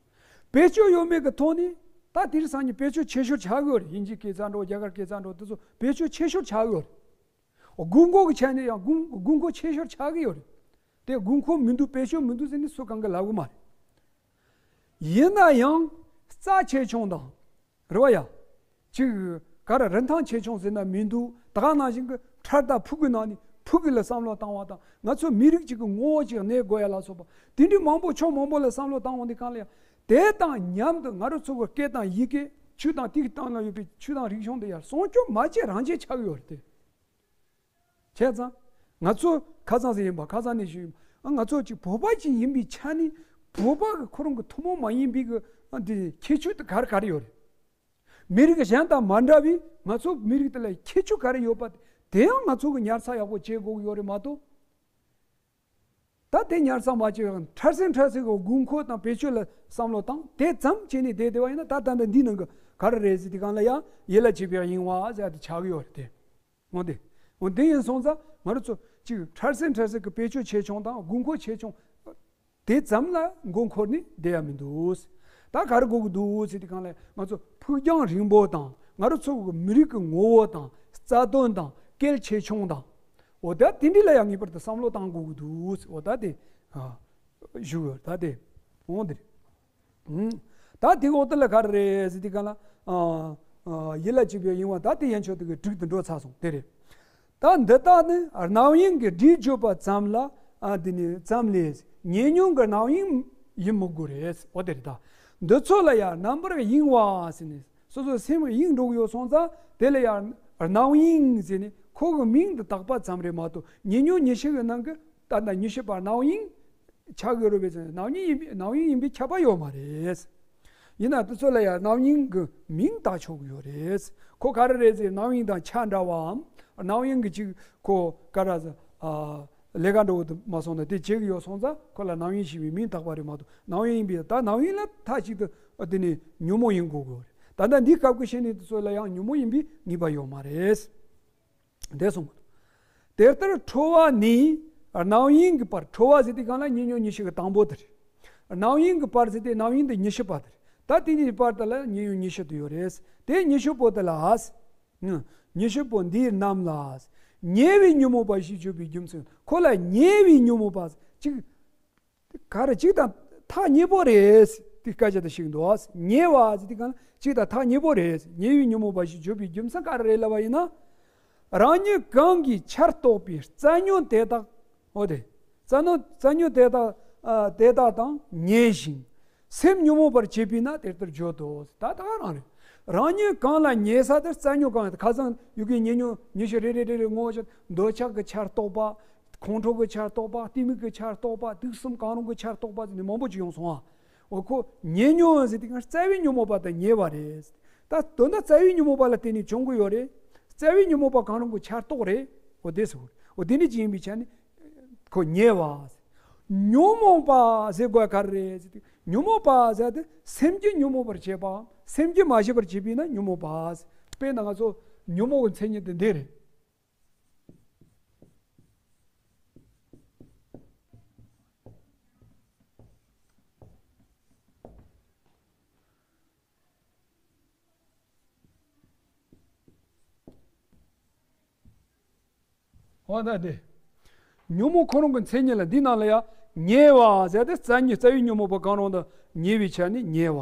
བེད་སྤྱོད་ཡོད་མེད་ཀྱི་ཐོག་ནས་ད་དེང་སང་ཉིན་བེད་སྤྱོད་ཆེ་ཤོས་ཆགས་ཀྱི་ཡོད་རེད། དབྱིན་ཇིའི་སྐད་ཆ་འགྲོ་རྒྱ་གར་སྐད་ཆ་འགྲོ་དེ་ཚོ་བེད་སྤྱོད་ཆེ་ཤོས་ཆགས་ཀྱི་ཡོད་རེད། དགོས་མཁོ་གི་ཆ་ནས་ཡང་དགོས་དགོས་མཁོ་ཆེ་ཤོས་ཆགས་ཀྱི་ཡོད་རེད། དེ་དགོས་མཁོ་མི་འདུག་བེད་སྤྱོད་མི་འདུག་ཟེར་ནས་སུ་གང་གིས་ལབ་ཀྱི་མ་རེད། ཡིན་ན་ཡང་རྩ་ཆེ་ཆུང་དང་རེད་བ་ཡ། ཅིག་ག་རེ་རིན་ཐང་ཆེ་ཆུང་ཟེར་ན་མི་འདུག་ད་ག་ནང་བཞིན་གྱི་ཁྲལ་དང་ཕུགས་ཀྱི་ནང་ནས་ཕུགས་ཀྱི་ལ་བསམ་བློ་བཏང་བ་དང་ང་ཚོ་མི་རིགས་གཅིག་གི་ངོ་བོ་གཅིག་གནས་དགོས་ཡ་ལ་སོགས་པ་དེ་འདྲའི་མང་པོ་ཕྱོགས་མང་པོ་ལ་བསམ་བློ་བཏང་འོང་དུས་གང་ལ་ཡང་དེ་དང་མཉམ་དུ་ང་རང་ཚོ་གི་སྐད་དང་ཡི་གེ་ཆོས་དང་དེའི་སྟེང་ལ་ཡོད་པའི་ཆོས་དང་རིག་གཞུང་དེ་ཡར་སྲུང་སྐྱོབ་མ་བྱས་རང་བྱས་ཆགས་ཡོད་རེད་དེ། བྱས་ཙང་། ང་ཚོ་ཁ་སང་ཟེར་ཡིན་པ་ཁ་སང་ནས་ཞུས་ཡིན་པ་ང་ཚོ་གཅིག་བོད་པ་གཅིག་ཡིན་པའི་ཆ་ནས་བོད་པ་གི་ཁོ་རང་གི་ཐུན་མོང་མ་ཡིན་པའི་གི་འདི་ཁྱད་ཆོས་དེ་ག་རེ་ག་རེ་ཡོད་རེད། མི་རིགས་གཞན་དང་མ་འདྲ་བའི་ང་ཚོ་མི་རིགས་དེ་ལ་ཁྱད་ཆོས་ག་རེ་ཡོད་པ་དེ་ཡང་ང་ཚོ་གི་ཉར་ཚགས་ཡག་པོ་བྱེད་དགོས་ཀྱི་ཡོད་རེད་མ་གཏོགས། ད་དེ་ཉར་ཚགས་མ་བྱས་པའི་ཕྲ་སྲིན་ཕྲ་སྲིན་གྱི་དགོས་མཁོ་དང་བེད་སྤྱོད་ལ་བསམ་བློ་བཏང་། དེ་ཙམ་བྱས་ནས་བསྡད་བསྡད་པ་ཡིན་ན། ད་ད་ལྟ་འདིའི་ནང་གི་ག་རེ་རེད་ཟེར་དུས་སྒང་ལ་ཡང་ཡིད་ལ་བྱེད་པའི་གཡེང་བ་ཟེར་ཡ་དེ་ཆགས་ཀྱི་ཡོད་རེད་དེ། འོ་དེ། འོ་དེ་ཡིན་སོང་ཙང་ང་རང་ཚོ་གཅིག་ཕྲ་སྲིན་ཕྲ་སྲིན་གྱི་བེད་སྤྱོད་ཆེ་ཆུང་དང་དགོས་མཁོ་ཆེ་ཆུང་དེ་ཙམ་ལ་མགོ་འཁོར་ནས་བསྡད་ཡ་མི་འདུག། ད་ག་རེ་དགོས་ཀྱི་འདུག་ཟེར་དུས་སྒང་ལ། ང་ཚོ་ཕུགས་རྒྱང་རིང་པོ་དང་། ང་རང་ཚོ་གི་མི་རིགས་ཀྱི་ངོ་བོ་དང་། རྩ་དོན་དང་། གལ་ཆེ་ཆུང་དང་། འོ་ད་དེ་འདྲ་ལ་ཡང་ངེས་པར་དུ་བསམ་བློ་བཏང་དགོས་ཀྱི་འདུག། འོ་ད་དེ་ཨ་ཞུ་ཡོད། ད་དེ་འོ་འདིར། ཨང་། ད་དེ་འོག་དེ་ལ་ག་རེ་རེད་ཟེར་དུས་སྒང་ལ། ཨ་ཨ་ཡིད་ལ་བྱེད་པའི་གཡེང་བ། ད་དེ་ཡན་ཆོད་དེ་གི་དྲུག་དེ་འགྲོ་ཚར་སོང་། དེ་རེད། ད་འདི་དག་ནི་རྣམ་གཡེང་གི་སྒྲིབ་བརྗོད་པ་ཙམ་ལ། ཨ་དེ་ནི་ཙམ་ལས་ཉེ་ཉོན་གྱི་རྣམ་གཡེང་ཡིན་མི་དགོས་རེད། འོ་དེ་རེད། ད་འདི་ཚོ་ལ་ཡང་རྣམ་པར་གཡེང་བ་ཟེར་ནས། སོ་སོའི་སེམས་གཡེང་འགྲོ་གི་ཡོད་སོང་ཙང་། དེ་ལ་ཡང་རྣམ་གཡེང་ཟེར་ནས་ཁོ་གི་མིང་དུ་བཏགས་པ་ཙམ་རེད་མ་གཏོགས། ཉེ་ཉོན་ཉི་ཤུ་གི་ནང་གི་ད་ལྟ་ཉི་ཤུ་པ་རྣམ་གཡེང་ཆགས་ཀྱི་རེད་པས་ཟེར་ན། རྣམ་གཡེང་ཡིན་པའི་རྣམ་གཡེང་ཡིན་པའི་ཁྱབ་པ་ཡོད་མ་རེད། ཡིན་ན་དེ་ཚོ་ལ་ཡང་རྣམ་གཡེང་གི་མིང་བཏགས་ཆོག་གི་ཡོད་རེད། ཁོ་ག་རེ་རེད་ཟེར། རྣམ་གཡེང་དང་ཆ་འདྲ་བའམ། རྣམ་གཡེང་གི་ཅིག་ཁོ་ག་རེ་ཟེར། ཨ་ལས་ཀ་འགྲོ་གི་མ་སོང་ན་དེ་བྱེད་ཀྱི་ཡོད་སོང་ཙང་། ཁོ་ལ་རྣམ་གཡེང་ཞེས་པའི་མིང་བཏགས་པ་རེད་མ་གཏོགས། རྣམ་གཡེང་ཡིན་པའི། ད་རྣམ་གཡེང་ལ་མཐའ་གཅིག་ཏུ་དེ་ནི་ཉོན་མོངས་ཡིན་དགོས་ཀྱི་ཡོད་རེད། ད་ལྟ་འདིའི་སྐབས་ཀྱི་བཤད་ནི་དེ་ཚོ་ལ་ཡང་ཉོན་མོངས་ཡིན་པའི་ངེས་པ་ཡོད་མ་རེད། དེ་གསུངས། དེ་ལྟར་ཁྲོ་བ་ནི་རྣམ་གཡེང་གི་བར། ཁྲོ་བ་ཟེར་དུས་སྒང་ལ་ཉེ་ཉོན་ཉི་ཤུ་གི་དང་པོ་དེ་རེད། རྣམ་གཡེང་གི་བར་ཟེར་དུས་རྣམ་གཡེང་དེ་ཉི་ཤུ་པ་དེ་རེད། ད་དེ་གཉིས་བར་དེ་ལ་ཉེ་ཉོན་ཉི་ཤུ་དེ་ཡོད་རེད། དེ་ཉི་ཤུ་པོ་དེ་ལ། ཉི་ཤུ་པོ་འདི་རྣམས་ལ། ཉེ་བའི་ཉོན་མོངས་པ་ཞེས་བརྗོད་པའི་རྒྱུ་མཚན། ཁོ་ལ་ཉེ་བའི་ཉོན་མོངས་པ་ཅིག་ག་རེ་ཅིག་དང་ཐག་ཉེ་པོ་རེད། དེ་སྐད་ཆ་དེ་ཞིག་འདུག། ཉེ་བ་ཟེར་དུས་སྒང་ལ་ཅིག་དང་ཐག་ཉེ་པོ་རེད། ཉེ་བའི་ཉོན་མོངས་པ་ཞེས་བརྗོད་པའི་རྒྱུ་མཚན་ག་རེ་རེད་ལབ་པ་ཡིན་ན། རང་ཉིད་གང་གིས་ཆར་གཏོགས་པའི་རྩ་ཉོན་དེ་དག། འོ་དེ། རྩ་ཉོན། རྩ་ཉོན་དེ་དག། ཨ་དེ་དག་དང་ཉེ་ཞིང་། སེམས་ཉོན་མོངས་པར་བྱེད་པས་ན་དེ་ལྟར་བརྗོད་དོ། ད་ད་ག་རང་རེད། རང་ཉིད་གང་ལ་ཉེ་ས་དེར་རྩ་ཉོན་གང་། ཁ་སང་ཡུལ་གྱི་ཉེ་ཉོན་ཉི་ཤུ་རེ་རེ་རེ་རེ་ངོ་བོ་ཅན། འདོད་ཆགས་ཀྱི་ཆར་གཏོགས་པ། ཁོང་ཁྲོ་གི་ཆར་གཏོགས་པ། གཏི་མུག་གི་ཆར་གཏོགས་པ། དུག་གསུམ་གང་རུང་གི་ཆར་གཏོགས་པ་ཟེར་ནས་མང་པོ་ཅིག་ཡོང་སོང་ཨ། འོ་ཁོ་ཉེ་ཉོན་ཟེར་དུས་སྒང་རྩ་བའི་ཉོན་མོངས་པ་དང་ཉེ་བ་རེད། ད་དོན་དག་རྩ་བའི་ཉོན་མོངས་པ་ལ་བརྟེན་ནས་བྱུང་གི་ཡོད་རེད། རྩ་བའི་ཉོན་མོངས་པ་གང་རུང་གི་ཆར་གཏོགས་རེད། འོ་དེ་ཟེར་བ་རེད། འོ་དེ་འདྲ་ཅིག་ཡིན་པའི་ཆ་ནས་ཁོ་ཉེ་བ། ཉོན་མོངས་པ་ཟེར་དགོས་ག་རེ་རེད་ཟེར་དུས། ཉོན་མོངས་པ་ཟེར་དེ་སེམས་རྒྱུད་ཉོན་མོངས་པར་བྱེད་པའམ། སེམས་རྒྱུད་མ་ཞི་བར་བྱེད་པས་ན་ཉོན་མོངས་པ། དཔེར་ན་ང་ཚོ་ཉོན་མོངས་ཀྱི་མཚན་ཉིད་དེ་འདི་རེད། འོ་ད་དེ། ཉོན་མོངས་ཁོ་རང་གི་མཚན་ཉིད་ལ། འདི་ནང་ལ་ཡང་ཉེ་བ་ཟེར་ཏེ་རྩ་ཉོན། རྩ་བའི་ཉོན་མོངས་པ་གང་རུང་དང་ཉེ་བའི་ཆ་ནས་ཉེ་བ།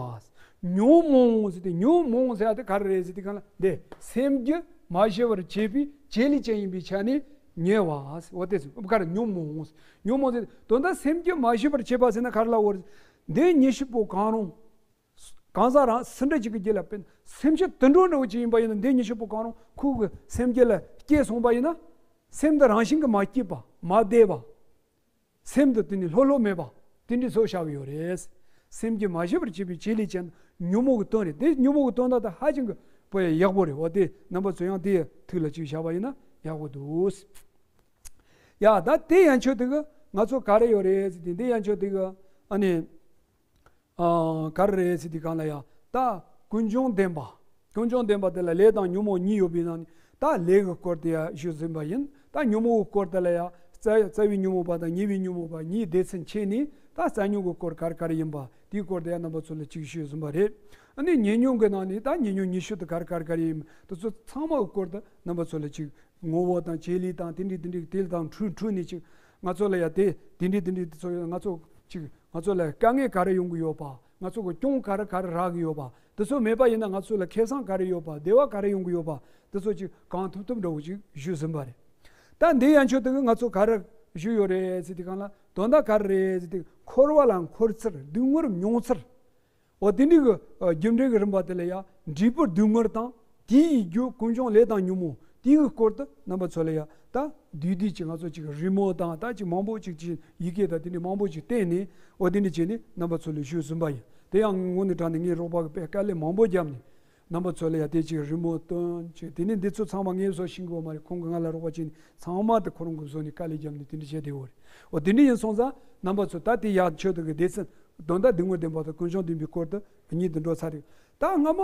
ཉོན་མོངས་ཟེར་ཏེ། ཉོན་མོངས་ཟེར་ཏེ་ག་རེ་རེད་ཟེར་དུས་སྒང་ལ། འདི་སེམས་རྒྱུད་མ་ཞི་བར་བྱེད་པའི་བྱེད་ལས་ཅན་ཡིན་པའི་ཆ་ནས་ཉེ་བ། འོ་དེ་ཟེར། ག་རེ། ཉོན་མོངས། ཉོན་མོངས་ཟེར་དོན་དག་སེམས་རྒྱུད་མ་ཞི་བར་བྱེད་པ་ཟེར་ན་ག་རེ་ལབ་དགོས་རེད། འདི་ཉི་ཤུ་པོ་གང་རུང་གང་ཟག་རང་སུ་འདྲ་ཅིག་གི་རྒྱུད་ལ། དཔེར་ན་སེམས་ཅན་དུད་འགྲོ་འདྲ་བོ་ཅིག་ཡིན་པ་ཡིན་ན། འདི་ཉི་ཤུ་པོ་གང་རུང་ཁོ་གི་སེམས་རྒྱུད་ལ་སྐྱེས་སོང་པ་ཡིན་ན། སེམས་འདི་རང་བཞིན་གྱིས་མ་སྐྱིད་པ། མ་བདེ་བ། སེམས་འདི་དེ་ནི་ལྷོད་ལྷོད་མེད་པ། དེ་འདྲའི་ཚོ་བཞག་གི་ཡོད་རེད། སེམས་རྒྱུད་མ་ཞི་བར་བྱེད་པའི་བྱེད་ལས་ཅན་ཉོན་མོངས་ཀྱི་དོན་རེད། དེ་ཉོན་མོངས་ཀྱི་དོན་དག་དེ་ཧ་ཅང་གི་པོ་ཡག་པོ་རེད། འོ་དེ་རྣམ་པ་ཚོ་ཡང་དེ་ཐུགས་ལ་ཅིག་བཞག་པ་ཡིན་ན་ཡག་པོ་འདུག། ཡ་ད་དེ་ཡན་ཆོད་དེ་གི་ང་ཚོ་ག་རེ་ཡོད་རེད་ཟེར་དུས། འདི་ཡན་ཆོད་དེ་གི་ཨ་ནི། ཨ་ག་རེ་རེད་ཟེར་དུས་སྒང་ལ་ཡ། ད་ཀུན་འབྱུང་བདེན་པ། ཀུན་འབྱུང་བདེན་པ་དེ་ལ་ལས་དང་ཉོན་མོངས་གཉིས་ཡོད་པའི་ནང་ནས། ད་ལས་ཀྱི་སྐོར་དེ་ཡ་ཞུས་ཟིན་པ་ཡིན། ད་ཉོན་མོངས་ཀྱི་སྐོར་དེ་ལ་ཡ། རྩ་རྩ་བའི་ཉོན་མོངས་པ་དང་ཉེ་བའི་ཉོན་མོངས་པ་གཉིས་སྡེ་ཚན་ཕྱེ་ནས། ད་རྩ་ཉོན་གྱི་སྐོར་ག་རེ་ག་རེ་ཡིན་པ་དེའི་སྐོར་དེ་ཡ་རྣམ་པ་ཚོ་ལ་ཅིག་ཞུས་ཟིན་པ་རེད། ཨ་ནི་ཉེ་ཉོན་གྱི་ནང་ནས་ད་ཉེ་ཉོན་ཉི་ཤུ་དེ་ག་རེ་ག་རེ་ག་རེ་ཡིན། དེ་ཚོ་ཚང་མ་གི་སྐོར་དེ་རྣམ་པ་ཚོ་ལ་ཅིག་ངོ་བོ་དང་བྱེད་ལས་དང་དེ་འདྲའི་དེ་འདྲའི་དེ་དང་འཁྲུལ་འཁྲུལ་ནས་ཅིག་ང་ཚོ་ལ་ཡ་དེ་དེ་འདྲའི་དེ་འདྲའི་དེ་ཚོ་ཡོད། ང་ཚོ་ཅིག་ང་ཚོ་ལ་དཀའ་ངལ་ག་རེ་ཡོང་གི་ཡོད་པ། ང་ཚོ་གི་གྱོང་ག་རེ་ག་རེ་རག་གི་ཡོད་པ། དེ་ཚོ་མེད་པ་ཡིན་ན་ང་ཚོ་ལ་ཁེ་བཟང་ག་རེ་ཡོད་པ། བདེ་བ་ག་རེ་ཡོང་གི་ཡོད་པ། དེ་ཚོ་ཅིག་གང་ཐུབ་ཐུབ་འདྲ་བོ་ཅིག་ཞུས་ཟིན་པ་རེད། ད་འདི་ཡན་ཆོད་དེ་གི་ང་ཚོ་ག་རེ་ཞུས་ཡོད་རེད་ཟེར་དུས་སྒང་ལ། དོན་དག་ག་རེ་རེད་ཟེར་དུས། འཁོར་བ་ལ་འཁོར་ཚུལ། སྡུག་བསྔལ་མྱོང་ཚུལ། འོ་དེ་འདྲའི་གི་ཨ་རྒྱུ་འབྲས་ཀྱི་རིམ་པ་དེ་ལ་ཡ། འབྲས་བུ་སྡུག་བསྔལ་དང་། དེ་ཡི་རྒྱུ་ཀུན་འབྱུང་ལས་དང་ཉོན་མོངས། དེ་ཡི་སྐོར་དུ་རྣམ་པ་ཚོ་ལ་ཡ། ད་བསྡུས་བསྡུས་ཅིག་ང་ཚོ་ཅིག་རི་མོ་དང་། ད་ཅིག་མང་པོ་ཅིག་ཅིག་ཡི་གེ་དང་དེ་འདྲའི་མང་པོ་ཅིག་བསྟན་ནས། འོ་དེ་འདྲ་བྱས་ནས་རྣམ་པ་ཚོ་ལ་ཞུས་ཟིན་པ་ཡིན། དེ་ཡང་དངོས་གནས་དྲང་གནས་ངའི་རོགས་པ་གིས་དཔེ་དཀའ་ལས་མང་པོ་བརྒྱབ་ནས། རྣམ་པ་ཚོ་ལ་ཡ་དེ་ཅིག་རི་མོ་སྟོན་ཅིག་དེ་ནས་འདི་ཚོ་ཚང་མ་ངས་བཟོ་ཤེས་ཀྱི་ཡོད་མ་རེད། ཁོང་གིས་ང་ལ་རོགས་པ་བྱས་ནས་ཚང་མ་དེ་ཁོ་རང་གིས་བཟོས་ནས་དཀའ་ལས་བརྒྱབ་ནས་དེ་འདྲ་བྱས་བསྡད་ཡོད་རེད། འོ་དེ་འདྲ་ཡིན་སོང་ཙང་རྣམ་པ་ཚོ་ད་དེ་ཡག་ཆོས་དེ་གི་སྡེ་ཚན་དོན་དག་འདི་ངོ་བདེན་པ་དང་ཀུན་འབྱུང་བདེན་པའི་སྐོར་དུ་གཉིས་དུ་འགྲོ་ཚར་རེད། ད་སྔ་མ་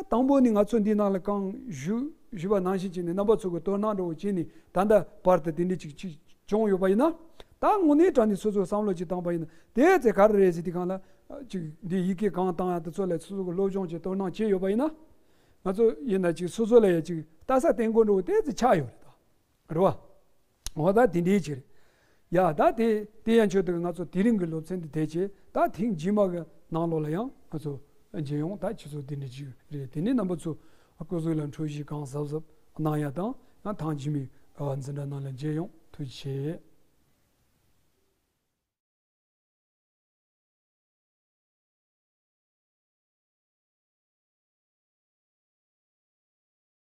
དང་པོ་ནས་ང་ཚོ་འདིའི་ནང་ལ་གང་ཞུ་ཞུས་པ་ནང་བཞིན་བྱས་ནས་རྣམ་པ་ཚོ་གི་དོ་སྣང་འདྲ་བོ་བྱས་ནས་ད་ལྟ་བར་དུ་དེ་འདྲ་ཅིག་ཅིག་བྱུང་ཡོད་པ་ཡིན་ན། ད་དངོས་གནས་དྲང་གནས་སོ་སོས་བསམ་བློ་ཅིག་བཏང་པ་ཡིན་ན་དེ་ཚེ་ག་རེ་རེད་ཟེར་དུས་སྒང་ལ་ཅིག་འདི་ཡི་གེ་གང་བཏང་ཡ་དེ་ཚོ་ལ་སོ་སོ་གི་སློབ་སྦྱོང་བྱས་དོ་སྣང་བྱས་ཡོད་པ་ཡིན་ན། ང་ཚོ་ཡིན་ན་ཅིག་སོ་སོ་ལ་ཡ་ཅིག་ལྟ་ས་བསྟན་དགོས་འགྲོ་བ་དེ་ཚེ་ཆགས་ཡོད་རེད་ད། རེད་བ། འོ་ད་དེ་འདྲའི་ཕྱིར། ཡ་ད་དེ་དེ་ཡན་ཆོད་དུ་ང་ཚོ་དེ་རིང་གི་སློབ་ཚན་འདི་དེ་བྱས། ད་ཐེངས་རྗེས་མ་གི་ནང་ལོགས་ལ་ཡང་ང་ཚོ་མཇལ་ཡོང་། ད་ཁྱེད་ཚོ་དེ་འདྲ་ཅིག་རེད། དེ་ནས་རྣམ་པ་ཚོ་སྐུ་གཟུགས་ལ་འཕྲོད་བཞེས་གང་གཟབ་གཟབ་གནང་ཡ་དང་། ཡང་ཐེངས་རྗེས་མའི་འཛིན་གྲྭ་ནང་ལ་མཇལ་ཡོང་། ཐུགས་རྗེ་ཆེ།